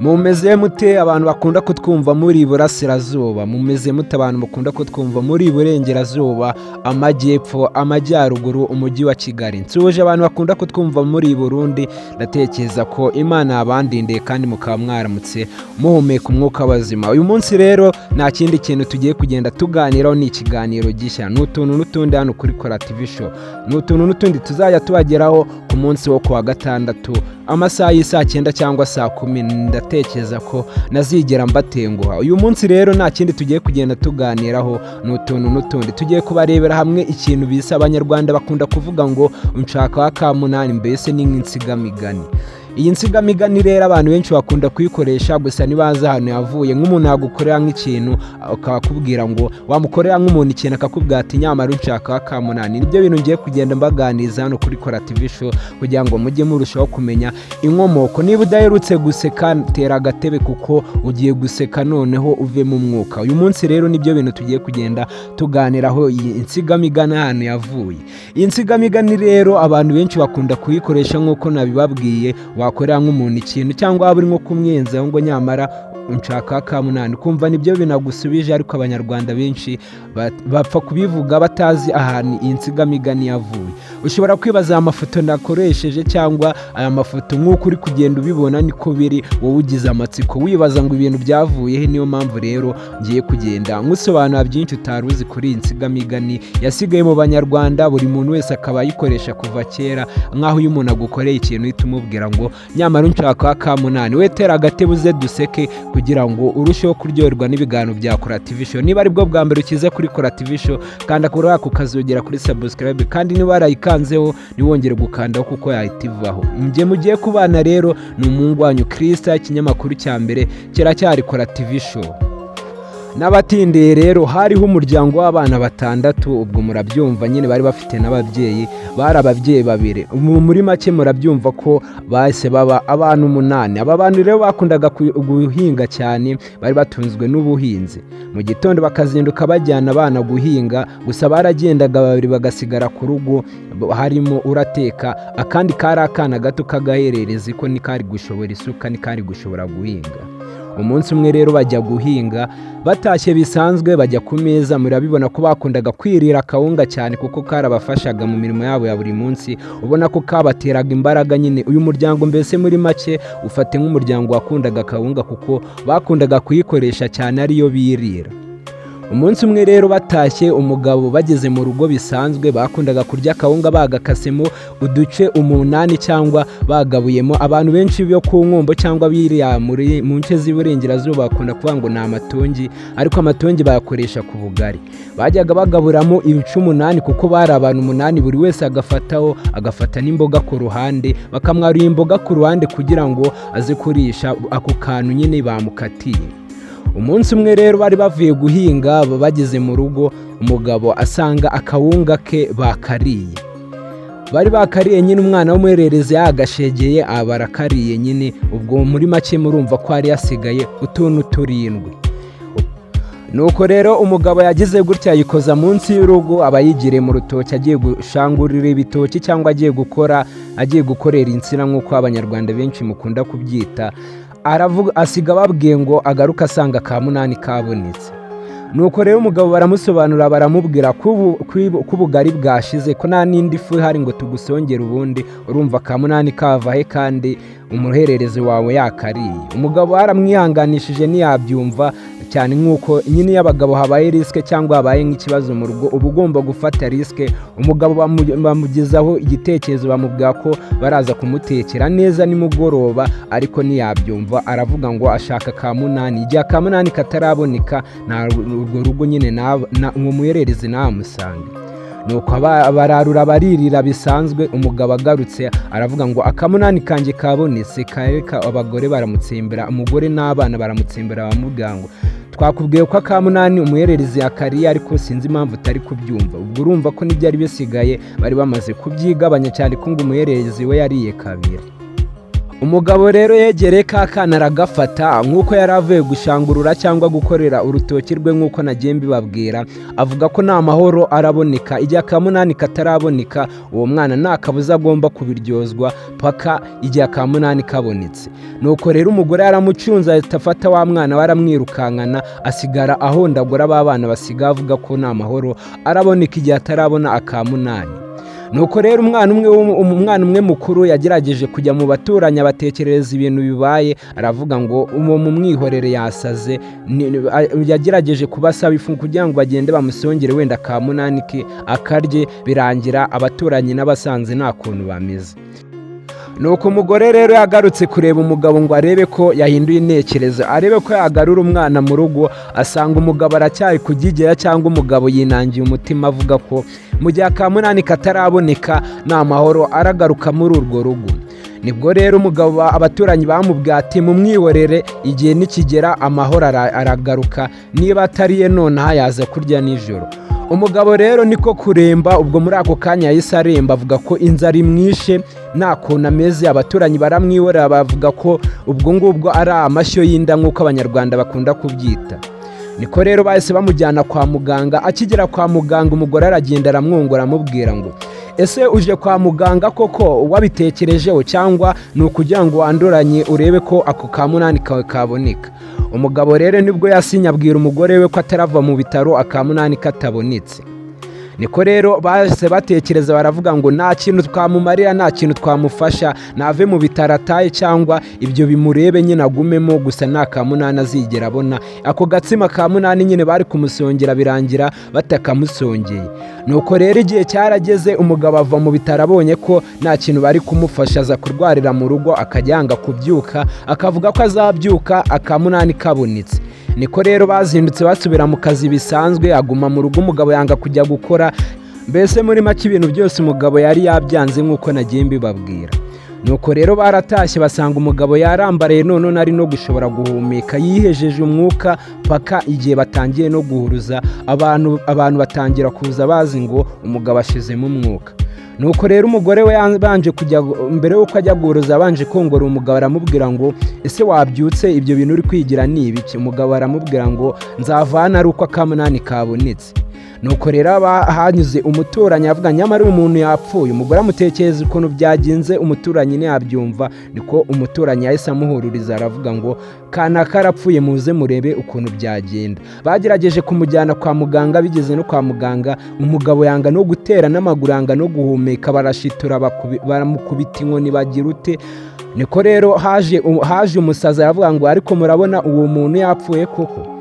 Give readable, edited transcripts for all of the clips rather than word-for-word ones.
Mumeze mute abantu bakunda kutwumva muri Iburasirazuba? Mumeze mute abantu mukunda kutwumva muri Iburengerazuba, Amajyepfo, Amajyaruguru, Umujyi wa Kigali? Nsuhuje abantu bakunda kutwumva muri Burundi. Ndatekereza ko Imana yabandindiye kandi mukaba mwaramutse muhumeka umwuka w'abazima. Uyu munsi rero nta kindi kintu tugiye kugenda tuganiraho, ni ikiganiro gishya, ni utuntu n'utundi hano kuri Kora TV Show. Ni utuntu n'utundi tuzajya tubageraho ku munsi wo kuwa gatandatu, amasaha y'isaa 9 cyangwa saa 10. Ndatekereza ko nazigera mbatenguha. Uyu munsi rero nta kindi tugiye kugenda tuganiraho, ni utuntu n'utundi. Tugiye kubarebera hamwe ikintu bisa Abanyarwanda bakunda kuvuga ngo "Unshaka wa kamunani", mbese ni nk'insigamigani. Iyi nsigamigani rero abantu benshi bakunda kuyikoresha, gusa ntibazi ahantu yavuye. Nk'umuntu yagukorera nk'ikintu, akakubwira ngo wamukorera nk'umuntu ikintu, akakubwira ati "Nyamara unshaka wa kamunani". Nibyo bintu ngiye kugenda mbaganiriza hano kuri Kora TV Show kugira ngo mujye murushaho kumenya inkomoko. Niba udaherutse guseka, tera agatebe kuko ugiye guseka noneho uvemo umwuka. Uyu munsi rero nibyo bintu tugiye kugenda tuganiraho, iyi nsigamigani ahantu yavuye. Iyi nsigamigani rero abantu benshi bakunda kuyikoresha nk'uko nabibabwiye. Wakorera nk'umuntu ikintu cyangwa waba uri nko kumwenzaho ngo "Nyamara unshaka kamunani", kumva nibyo binagusubije. Ariko Abanyarwanda benshi bapfa kubivuga batazi ahantu iyi nsigamigani yavuye. Ushobora kwibaza aya mafoto nakoresheje cyangwa aya mafoto, nk'uko uri kugenda ubibona niko biri. Wowe ugize amatsiko wibaza ngo ibintu byavuye he? Niyo mpamvu rero ngiye kugenda nkusobanura byinshi utari uzi kuri iyi nsigamigani yasigaye mu Banyarwanda, buri muntu wese akaba ayikoresha kuva kera, nk'aho iyo umuntu agukoreye ikintu uhita umubwira ngo "Nyamara unshaka kamunani". We tera agatebe uze duseke kugira ngo urusheho kuryoherwa n'ibiganiro bya Kora TV Show. Niba aribwo bwa mbere ukize kuri Kora TV Show, kanda kuri ako kazogera kuri subscribe, kandi niba warayikanzeho ntiwongere gukandaho kuko yahita ivaho. Njye mugiye kubana rero ni umuhungu wanyu Krista. Ikinyamakuru cya mbere kiracyari Kora TV Show. N'abatindiye rero, hariho umuryango w'abana batandatu. Ubwo murabyumva nyine, bari bafite n'ababyeyi, bari ababyeyi babiri. Muri make murabyumva ko bahise baba abantu umunani. Aba bantu rero bakundaga guhinga cyane, bari batunzwe n'ubuhinzi. Mu gitondo bakazinduka bajyana abana guhinga, gusa baragendaga babiri bagasigara ku rugo, harimo urateka, akandi kari akana gato k'agahererezi ko ntikari gushobora isuka, ntikari gushobora guhinga. Umunsi umwe rero bajya guhinga, batashye bisanzwe, bajya ku meza. Murabibona ko bakundaga kwirira akawunga cyane kuko karabafashaga mu mirimo yabo ya buri munsi, ubona ko kabateraga imbaraga nyine. Uyu muryango mbese muri make ufate nk'umuryango wakundaga akawunga kuko bakundaga kuyikoresha cyane, ariyo birira. Umunsi umwe rero batashye, umugabo bageze mu rugo bisanzwe, bakundaga kurya akawunga bagakasemo uduce umunani cyangwa bagabuyemo. Abantu benshi bo ku Nkombo cyangwa biriya muri mu nce z'Iburengerazuba bakunda kuvuga ngo ni amatongi, ariko amatongi bayakoresha ku bugari. Bajyaga bagaburamo ibice umunani kuko bari abantu umunani, buri wese agafataho, agafata n'imboga ku ruhande, bakamwarura imboga ku ruhande kugira ngo aze kurisha ako kantu nyine bamukatiye. Umunsi umwe rero bari bavuye guhinga, bageze mu rugo, umugabo asanga akawunga ke bakariye. Bari bakariye nyine, umwana w'umuhererezi yagashegeye aba arakariye nyine. Ubwo muri make murumva ko hari hasigaye utuntu turindwi. Nuko rero umugabo yagize gutya yikoza munsi y'urugo, aba yigiriye mu rutoki agiye gushangurira ibitoki cyangwa agiye gukora, agiye gukorera insina nk'uko Abanyarwanda benshi mukunda kubyita. Aravuga asiga ababwiye ngo agaruke asanga ka munani kabonetse. Nuko rero umugabo baramusobanurira, baramubwira ko ubugari bwashize, ko nta n'indi fu ihari ngo tugusongere. Ubundi urumva ka munani kava he kandi umuhererezi wawe yakariye? Umugabo baramwihanganishije ntiyabyumva cyane, nk'uko nyine iyo abagabo habaye risk cyangwa habaye nk'ikibazo mu rugo uba ugomba gufata risk. Umugabo bamugezaho igitekerezo, bamubwira ko baraza kumutekera neza nimugoroba, ariko ntiyabyumva. Aravuga ngo ashaka ka munani. Igihe aka munani kataraboneka, nta urwo rugo nyine uwo muhererezi ntamusange. Nuko bararura baririra bisanzwe. Umugabo agarutse aravuga ngo "Akamunani kanjye kabonetse". Kareka abagore baramutsembera, umugore n'abana baramutsembera, bamubwira ngo "Twakubwiye ko akamunani umuhererezi yakariye, ariko sinzi impamvu utari kubyumva". Ubwo urumva ko n'ibyari bisigaye bari bamaze kubyigabanya, cyane ko ngo umuhererezi we yariye kabiri. Umugabo rero yegereye ka kana aragafata, nk'uko yari avuye gushangurura cyangwa gukorera urutoki rwe, nk'uko nagiye mbibabwira. Avuga ko nta mahoro araboneka igihe akamunani kataraboneka. Uwo mwana nta kabuza agomba kubiryozwa paka igihe akamunani kabonetse. Nuko rero umugore yaramucunze, ahita afata wa mwana we aramwirukankana, asigara ahondagura ba bana basigaye, avuga ko nta mahoro araboneka igihe atarabona akamunani. Nuko rero umwana umwe mukuru yagerageje kujya mu baturanyi, abatekerereza ibintu bibaye, aravuga ngo uwo mumwihorere yasaze. Yagerageje kubasaba ifu kugira ngo bagende bamusongere wenda ka munani ke akarye, birangira abaturanyi n'abasanze nta kuntu bameze. Nuko umugore rero yagarutse kureba umugabo ngo arebe ko yahinduye intekerezo, arebe ko yagarura umwana mu rugo, asanga umugabo aracyari kugigera, cyangwa umugabo yinangiye umutima, avuga ko mu gihe akamunani kataraboneka nta mahoro aragaruka muri urwo rugo. Nibwo rero umugabo abaturanyi bamubwiye ati: "Mumwihorere, igihe nikigera amahoro aragaruka, niba atariye nonaha yaza kurya nijoro." Umugabo rero niko kuremba. Ubwo muri ako kanya yahise aremba, avuga ko inzara imwishe, nta kuntu ameze. Abaturanyi baramwihorera, bavuga ko ubwo ngubwo ari amashyo y'inda, nk'uko Abanyarwanda bakunda kubyita. Niko rero bahise bamujyana kwa muganga. Akigera kwa muganga, umugore aragenda aramwongora, amubwira ngo: "Ese uje kwa muganga koko wabitekerejeho, cyangwa ni ukugira ngo wanduranye urebe ko ako ka munani kawe kaboneka?" Umugabo rero nibwo yasinye, abwira umugore we ko atarava mu bitaro aka munani katabonetse. Niko rero bahise batekereza, baravuga ngo nta kintu twamumarira, nta kintu twamufasha, nave mu bitaro ataye cyangwa ibyo bimurebe nyine, agumemo gusa, nta ka munani azigera abona. Ako gatsima ka munani nyine bari kumusongera birangira batakamusongeye. Nuko rero igihe cyarageze, umugabo ava mu bitaro abonye ko nta kintu bari kumufasha, aza kurwarira mu rugo, akajya yanga kubyuka, akavuga ko azabyuka aka munani kabonetse. Niko rero bazindutse basubira mu kazi bisanzwe, aguma mu rugo, umugabo yanga kujya gukora. Mbese muri make ibintu byose umugabo yari yabyanze, nk'uko nagiye mbibabwira. Nuko rero baratashye, basanga umugabo yarambaraye, none ari no gushobora guhumeka, yihejeje umwuka, paka igihe batangiye no guhuruza abantu. Abantu batangira kuza bazi ngo umugabo ashizemo umwuka. Nuko rero umugore we yabanje kujya mbere y'uko ajya guhuruza, abanje kongora umugabo, aramubwira ngo: "Ese wabyutse? Ibyo bintu uri kwigira ni ibiki?" Umugabo aramubwira ngo: "Nzavana ari uko akamunani kabonetse." Nuko rero hanyuze umuturanyi, avuga: "Nyamara uyu muntu yapfuye." Umugore amutekereza ukuntu byagenze, umuturanyi ntiyabyumva. Niko umuturanyi yahise amuhururiza, aravuga ngo: "Kanaka arapfuye, muze murebe ukuntu byagenda." Bagerageje kumujyana kwa muganga, bigeze no kwa muganga umugabo yanga no gutera n'amaguru, yanga no guhumeka, barashitura, baramukubita inkoni, bagira ute. Niko rero haje umusazi, aravuga ngo: "Ariko murabona uwo muntu yapfuye koko?"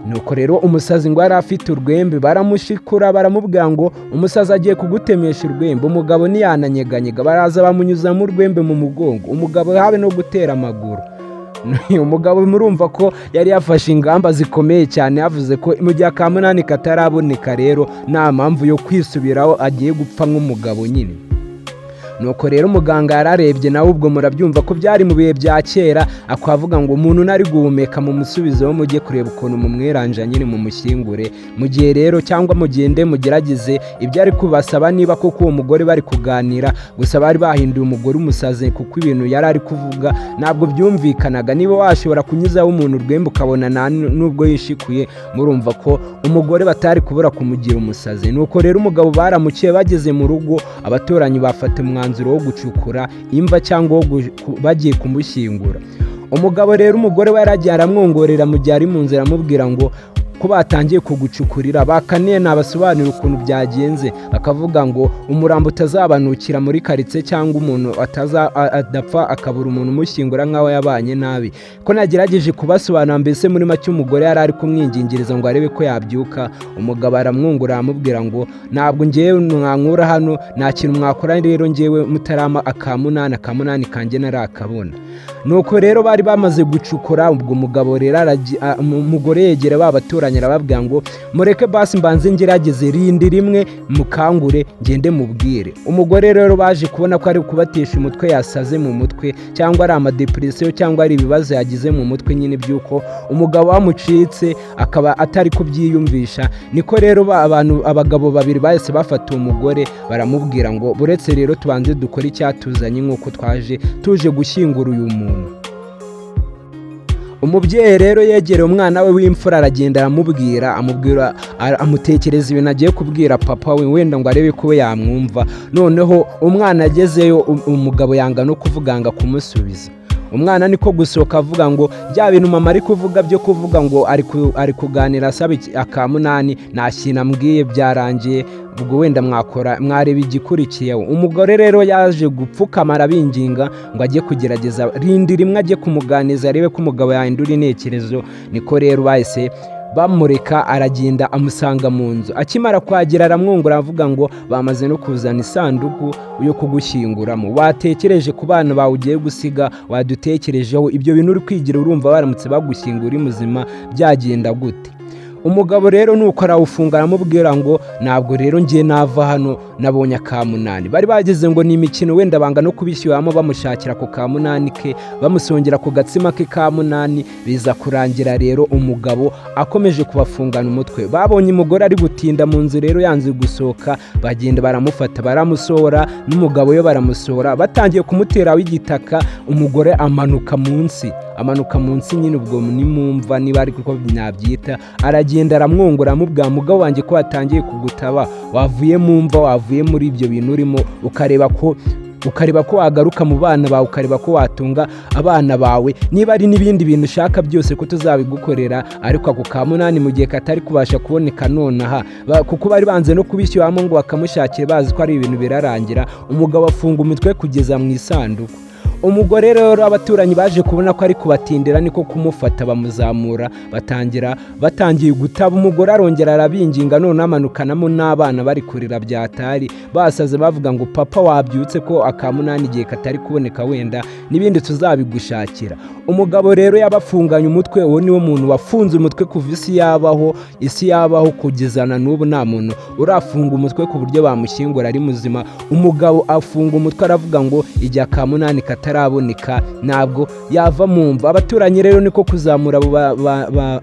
Nuko rero umusazi ngo yari afite urwembe, baramushikura, baramubwira ngo: "Umusazi agiye kugutemesha urwembe." Umugabo ntiyananyeganyega, baraza bamunyuzamo urwembe mu mugongo, umugabo habe no gutera amaguru. Umugabo murumva ko yari yafashe ingamba zikomeye cyane, yavuze ko mu gihe akamunani kataraboneka rero nta mpamvu yo kwisubiraho, agiye gupfa nk'umugabo nyine. Nuko rero umuganga yararebye nawe, ubwo murabyumva ko byari mu bihe bya kera, akavuga ngo: "Umuntu ntari guhumeka, mu musubizeho, mujye kureba ukuntu mumweranja nyine mumushyingure." Mu gihe rero cyangwa mugende mugerageze ibyo ari kubasaba, niba koko uwo mugore bari kuganira gusa bari bahinduye umugore umusazi, kuko ibintu yari ari kuvuga ntabwo byumvikanaga. Niba washobora kunyuzaho umuntu urwembe ukabona nta nubwo yishikuye, murumva ko umugore batari kubura kumugira umusazi. Nuko rero umugabo baramukiye, bageze mu rugo abaturanyi bafata umwanzuro wo gucukura imva cyangwa wo bagiye kumushyingura. Umugabo rero umugore we yaragiye aramwongorera mu gihe ari mu nzira, amubwira ngo ko batangiye kugucukurira bakaniye, nabasobanurira ukuntu byagenze, bakavuga ngo umurambo utazabanukira muri karitsiye, cyangwa umuntu adapfa akabura umuntu umushyingura nk'aho yabanye nabi, ko nagerageje kubasobanurira. Mbese muri make umugore yari ari kumwingingiriza ngo arebe ko yabyuka. Umugabo aramwungura, aramubwira ngo: "Ntabwo ngewe mwankura hano, nta kintu mwakora rero ngewe mutarama akamunani, akamunani kanjye narakabona." Nuko rero bari bamaze gucukura. Ubwo umugabo rero umugore yegera ba baturanyi. abaturanyi, arababwira ngo: "Mureke basi mbanze ngerageze rindi rimwe, mukangure ngende mubwire." Umugore rero baje kubona ko ari kubatesha umutwe, yasaze mu mutwe, cyangwa ari amadepression, cyangwa ari ibibazo yagize mu mutwe nyine by'uko umugabo wamucitse, akaba atari kubyiyumvisha. Niko rero abantu, abagabo babiri bahise bafata uwo mugore, baramubwira ngo: "Buretse rero tubanze dukore icyatuzanye, nk'uko twaje tuje gushyingura uyu muntu." Umubyeyi rero yegereye umwana we w'imfura, aragenda aramubwira, amubwira, amutekereza ibintu agiye kubwira papa we, wenda ngo arebe ko we yamwumva. Noneho umwana agezeyo, umugabo yanga no kuvuga, ngo kumusubiza. Umwana niko gusohoka avuga ngo: "Bya bintu mama ari kuvuga byo kuvuga ngo ari kuganira asaba akamunani, nta kintu ambwiye, byarangiye. Ubwo wenda mwakora mwareba igikurikiyeho." Umugore rero yaje gupfukama, arabinginga ngo ajye kugerageza rindi rimwe, ajye kumuganiza, arebe ko umugabo yahindura intekerezo. Niko rero bahise bamureka, aragenda amusanga mu nzu. Akimara kuhagera aramwungura, avuga ngo: "Bamaze no kuzana isanduku yo kugushyinguramo. Watekereje ku bana bawe ugiye gusiga? Wadutekerejeho? Ibyo bintu uri kwigira, urumva baramutse bagushyingura uri muzima byagenda gute?" Umugabo rero nuko arawufunga, aramubwira ngo: "Ntabwo rero ngiye nava hano nabonye akamunani." Bari bageze ngo ni imikino, wenda banga no kubishyiramo, bamushakira ku kamunani ke, bamusongera ku gatsima ke ka munani. Biza kurangira rero umugabo akomeje kubafungana umutwe. Babonye umugore ari gutinda mu nzu rero, yanze gusohoka, bagenda baramufata, baramusohora, n'umugabo we baramusohora. Batangiye kumutera w'igitaka, umugore amanuka munsi, amanuka munsi nyine, ubwo nimumva niba ari kuko nabyita. Aragenda aramwongora, aramubwira: "Mugabo wanjye, ko watangiye kugutaba, wavuye mu mva, wavuye muri ibyo bintu urimo, ukareba ko wagaruka mu bana bawe, ukareba ko watunga abana bawe. Niba ari n'ibindi bintu ushaka byose, ko tuzabigukorera, ariko ako ka munani mu gihe katari kubasha kuboneka nonaha." Kuko bari banze no kubishyiramo ngo bakamushakire, bazi ko ari ibintu birarangira. Umugabo afunga umutwe kugeza mu isanduku. Umugore rero, abaturanyi baje kubona ko ari kubatindira, niko kumufata bamuzamura, batangira batangiye gutaba. Umugore arongera arabinginga, none amanukanamo n'abana bari kurira byatari basaze, bavuga ngo: "Papa, wabyutse ko akamunani igihe katari kuboneka, wenda n'ibindi tuzabigushakira." Umugabo rero yabafunganye umutwe. Uwo niwo muntu wafunze umutwe kuva isi yabaho kugeza na n'ubu, nta muntu urafunga umutwe ku buryo bamushyingura ari muzima. Umugabo afunga umutwe, aravuga ngo igihe akamunani kataraboneka ntabwo yava mu mva. Abaturanyi rero niko kuzamura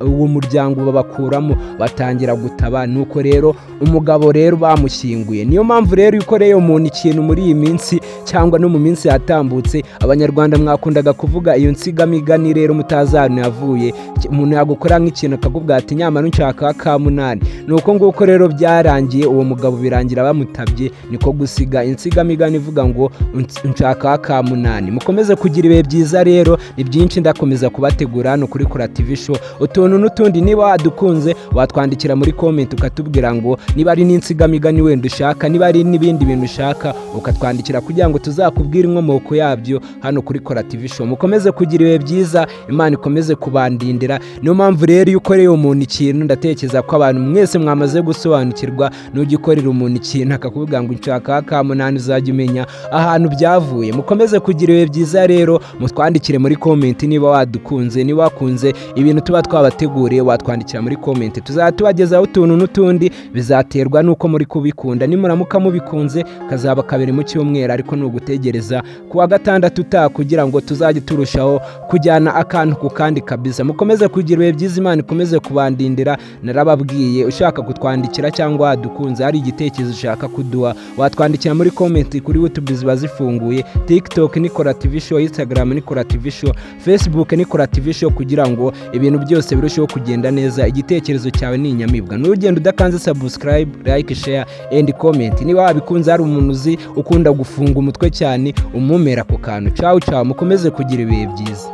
uwo muryango, babakuramo, batangira gutaba. Nuko rero umugabo rero bamushyinguye. Niyo mpamvu rero iyo ukoreye umuntu ikintu muri iyi minsi cyangwa no mu minsi yatambutse, Abanyarwanda mwakundaga kuvuga iyo nsigamigani rero mutazi ahantu yavuye. Umuntu yagukora nk'ikintu akakubwira ati: "Nyamara nshaka aka munani." Ni uko nguko rero byarangiye, uwo mugabo birangira bamutabye, niko gusiga insigamigani ivuga ngo: "Nshaka aka munani." Mukomeze kugira ibihe byiza. Rero ni byinshi ndakomeza kubategura hano kuri Kora TV Show, utuntu n'utundi. Niba wadukunze, watwandikira muri comment, ukatubwira ngo niba ari n'insigamigani wenda ushaka, niba ari n'ibindi bintu ushaka, ukatwandikira kugira ngo tuzakubwire inkomoko yabyo hano kuri Kora TV Show. Mukomeze kugira ibihe byiza, Imana ikomeze kubandindira. Niyo mpamvu rero iyo ukoreye umuntu ikintu, ndatekereza ko abantu mwese mwamaze gusobanukirwa, nujya ukorera umuntu ikintu akakubwira ngo nshaka aka munani, uzajya umenya ahantu byavuye. Mukomeze kugira ibihe byiza rero. Mutwandikire muri comment niba wadukunze, niba wakunze ibintu tuba twabateguriye, watwandikira muri comment, tuzajya tubagezaho utuntu n'utundi, bizaterwa n'uko muri kubikunda. Nimuramuka mubikunze, kazaba kabiri mu cyumweru, ariko ni ugutegereza ku wa gatandatu utaha kugira ngo tuzajye turushaho kujyana akantu ku kandi kabisa. Mukomeze kugira ibihe byiza, Imana ikomeze kubandindira. Narababwiye, ushaka kutwandikira cyangwa wadukunze, hari igitekerezo ushaka kuduha, watwandikira muri comment. Kuri YouTube ziba zifunguye, TikTok ni Kora TV Show, Instagram ni Kora TV Show, Facebook ni Kora TV Show, kugira ngo ibintu byose birusheho kugenda neza. Igitekerezo cyawe ni inyamibwa. Ntugende udakanze subscribe, like, share and comment. Niba wabikunze, hari umuntu uzi ukunda gufunga umutwe cyane, umumera ku kantu. Cawu cawu, mukomeze kugira ibihe byiza.